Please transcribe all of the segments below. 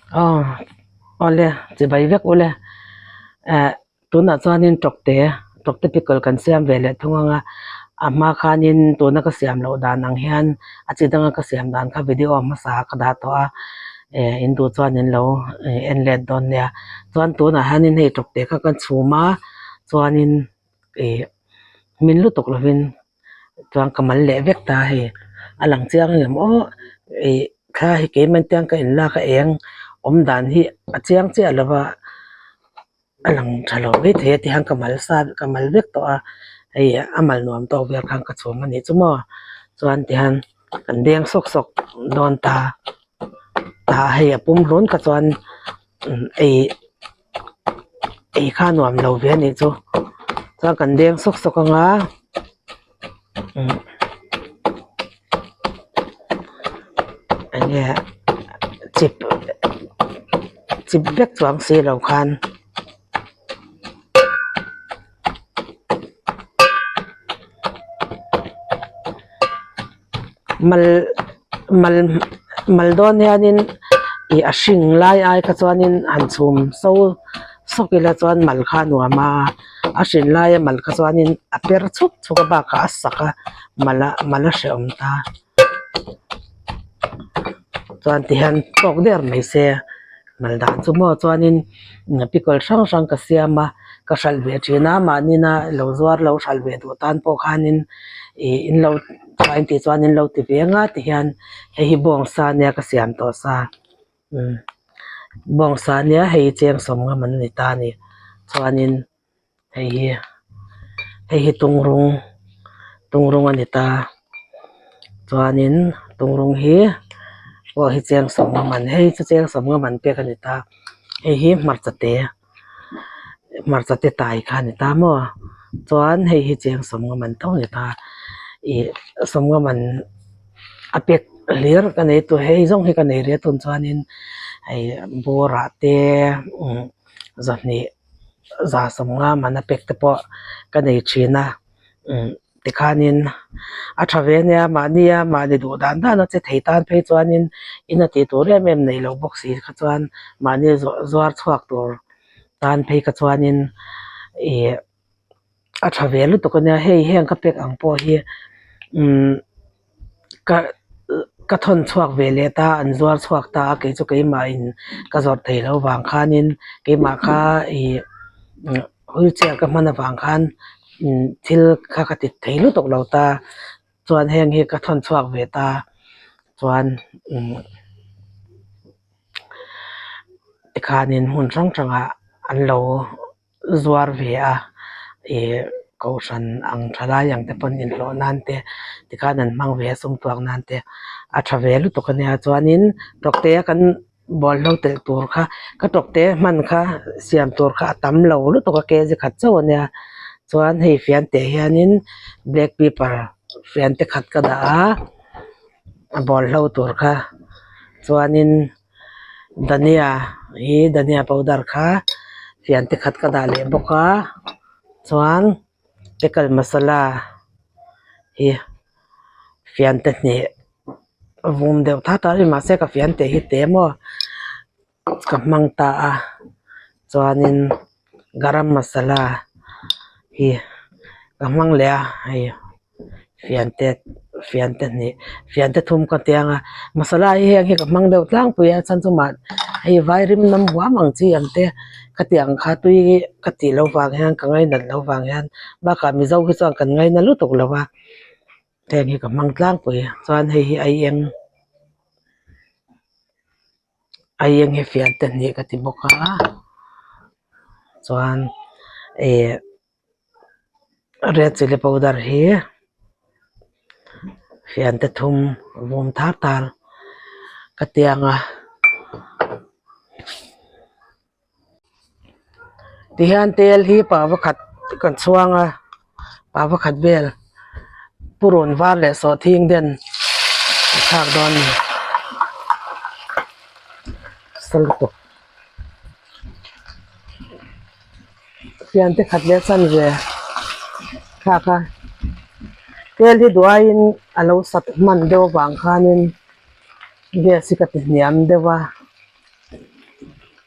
Aw awle chibai vek ule eh tunah chuanin tawkte tawkte pickle kan siam ve leh thung ang a a hma khanin tuna ka siam loh dan ang hian a chi danga ka siam dan kha video hmasa ka dah tawh a eh in duh chuan in lo en let dawn nia chuan tunah hianin hei tawkte kha kan chhum a chuanin ih min lutuk lovin. Chuan ka mal leh vek ta hei a lang chiang em aw ih thla hi keimah tiang ka in lak a eng awm dan hi a chiang chiah lo va a lang tha lo mai thei a tihian ka mal sa ka mal vek tawh a hei a mal nuam tawk vel khan ka chhum a nih chu maw chuan tihian kan deng sawk sawk dawn ta tah hei a pum hlun kha chuan ei ei kha nuam lo ve anih chu chuan kan deng sawk sawk ang a umm enge chip chip vek chuang si lo khan. Mal mal mal dawn hianin ih a hring lai ai kha chuanin han chhum so sawk ila chuan mal kha a nuam a a hrin laia mal kha chuanin a per chuk chuk a bakah a sak a mal a mal a hrehawm ta chuan tihian tawk der mai se. Mal dan chu maw chuanin pickle hrang hrang ka siam a ka hralh ve thin a mahnina lo zuar lo hralh ve duh tan pawh khanin ih in lo tha in tih chuan in lo ti ve anga tihian hei hi bawngsa ania ka siam tawh sa umm bawngsa ania hei hi cheng sawm ngam an ni ta a ni chuanin hei hi hei hi tungrung tungrung a ni ta chuanin tungrung hi pawh hi cheng sawm ngam an hei chu cheng sawm ngam an pek a ni ta hei hi hmarcha te hmarcha te tai kha a ni ta maw chuan hei hi cheng sawm ngam an tho a ni ta ih sawm ngam an a pek hlir ka nei tur hei zawng hi ka nei rih a tun chuanin hei bawrah te umm zahnih. Za sawmnga mana pek te pawh ka nei thin a umm tikhanin a tha ve ania mahnia mahni duh dan dan a che thei tan phei chuanin in a tih tur em em neih loh bawk si kha chuan mahni zuar chhuak tur tan phei kha chuanin ih a tha ve lutuk ania hei heng ka pek ang pawh hi umm. Ka ka thawn chhuak ve leh ta an zuar chhuak ta a kei chu keimahin ka zawrh thei loh vang khanin keimah kha ih wheelchair ka hman avang khan thil kha ka ti thei lutuk lo ta chuan heng hi ka thawn chhuak ve ta chuan tikhanin hmun hrang hrangah an lo. Zuar ve a ih kohhran ang tha lai ang te pawn inhlawh nan te tikhan an hmang ve a sum tuak nan te a tha ve lutuk a nia chuanin tawkte a kan bawlhlo telh tur kha ka tawkte hman kha siam tur kha a tam lo lutuk a kg khat chauh a nia chuan hei fian teh hianin black pepper fian te khat ka dah a a bawlhlo tur kha chuanin. Dhania hi dhania powder kha fian te khat ka dah leh bawk a chuan pickle masala hi fian te hnih vum deuh that a mahse ka fian teh hi te maw ka hmang ta a chuanin garam masala hi ka hmang leh a hei. Fian te fian te hnih fian te thum ka tiang a masala hi heng hi ka hmang deuh tlangpui a chhan chu mah hei vai rim nam huam ang chi ang te ka tih ang kha tui ka tih loh vang hian ka ngainat loh vang hian bakah mizo hi chuan kan ngaina lutuk lo a heng hi ka hmang tlangpui chuan hei hi a eng a eng hi fian te hnih ka ti bawk a chuan ih. Red chilli powder hi fian te thum vum thar thar ka tiang a tihian tel hi pa pakhat kan chhuang a pa pakhat vel purun var leh sawhthing den a thlak dawn a ni salutuk. Fian te khat leh chan ve thlak a tel hi duaiin a lo sat hman deuh avang khanin gas hi ka ti hniam deuh a.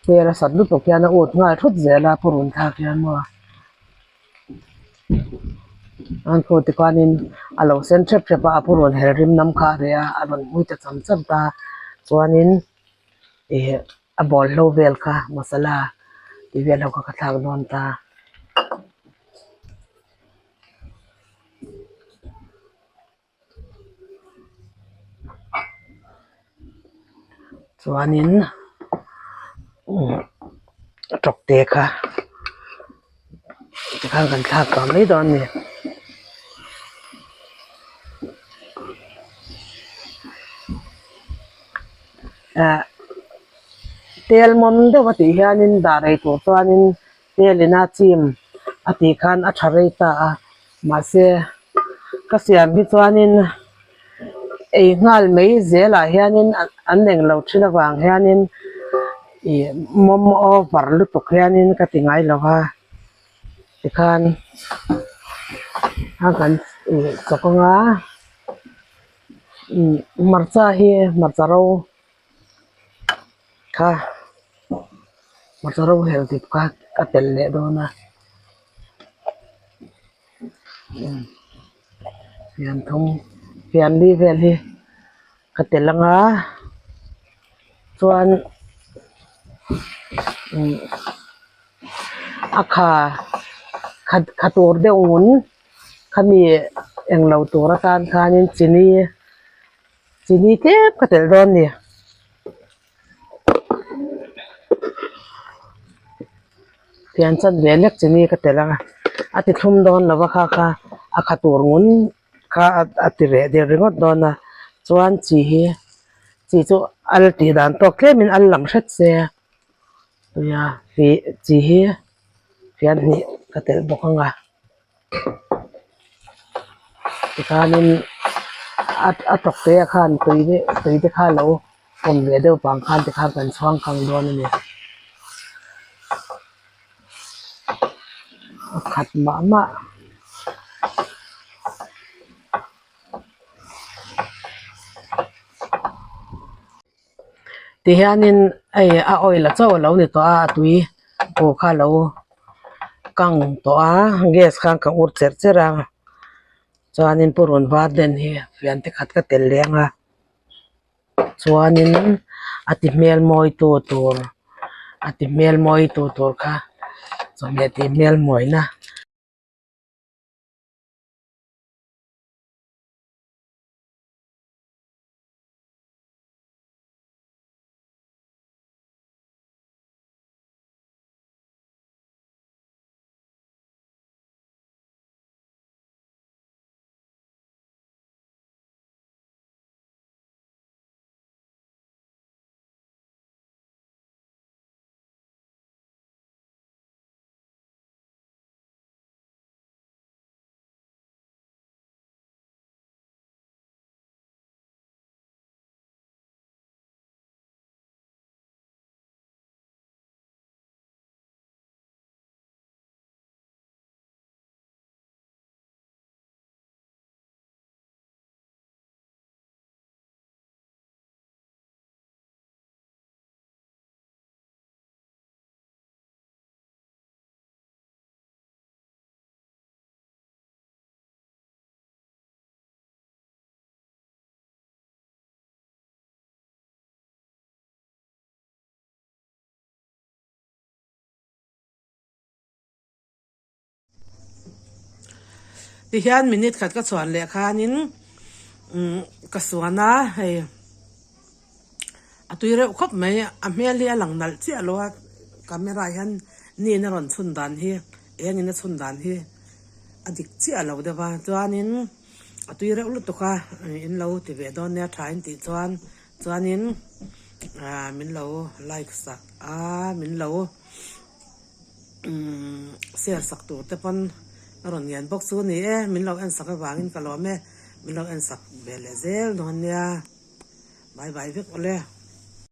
Tel a sat lutuk hian a ut nghal thut zel a purun thlak hian maw an khu tikhuanin a lo sen hrep hrep a a purun her rim nam kha a reh a a rawn hmui ta cham cham ta chuanin ih a bawlhlo vel kha masala tih vel ho kha ka thlak dawn ta. Chuanin tawkte kha tikhan kan thlak tawh mai dawn a ni. Ah tel mawm deuh a tih hianin dah rei tur chuanin tel ina chim a tih khan a tha rei ta a. Mahse, ka siam hi chuanin ei nghal mai zelah hianin an eng lo thin avang hianin ih mawm over lutuk hianin ka ti ngai lo va, tikhan a kan ih chawk anga hmarcha hi hmarcha ro kha hmarcha ro hel dip kha ka telh leh dawn a. Fian thum fian li vel hi ka tel ang a chuan a kha kha tur deuh ngun khami englo tur atan khanin chini chini tlem ka telh dawn a ni. Fian chan ve lek chini ka telh ang a a ti thlum dawn lo va kha kha a kha tur ngun kha a ti reh der ringawt dawn a chuan chi hi chi chu al tih dan tawk tlemin al lang hret se nia chi hi fian hnih ka telh bawk ang a. Tikhanin a tawk te ah khan tui te tui te kha lo awm ve deuh vang khan tikhan kan chhuang kang dawn a ni. A khat mah mah. Tihianin hei a oil a chauh a lo ni tawh a a tui pawh kha a lo kang tawh a gas khan ka ur cherh cherh a chuanin purun var den hi fian te khat ka telh leh ang a chuanin a ti hmel mawi tu tur a ti hmel mawi tu tur kha chawhmeh tih hmel mawina. Tihian minute khat ka chhuan leh khanin umm ka suan a hei a tui reuh khawp mai a hmel hi a lang nalh chiah lo a camera ah hian nin a rawn chhun dan hi eng in a chhun dan hi a dik chiah lo deuh a chuanin a tui reuh lutuk a in lo ti ve dawn nia tha in tih chuan chuanin ah min lo like sak a min lo umm share sak tur te pawn a rawn ngen bawk chu a ni e min lo en sak avangin ka lawm e min lo en sak ve leh zel dawn nia bye bye vek awle.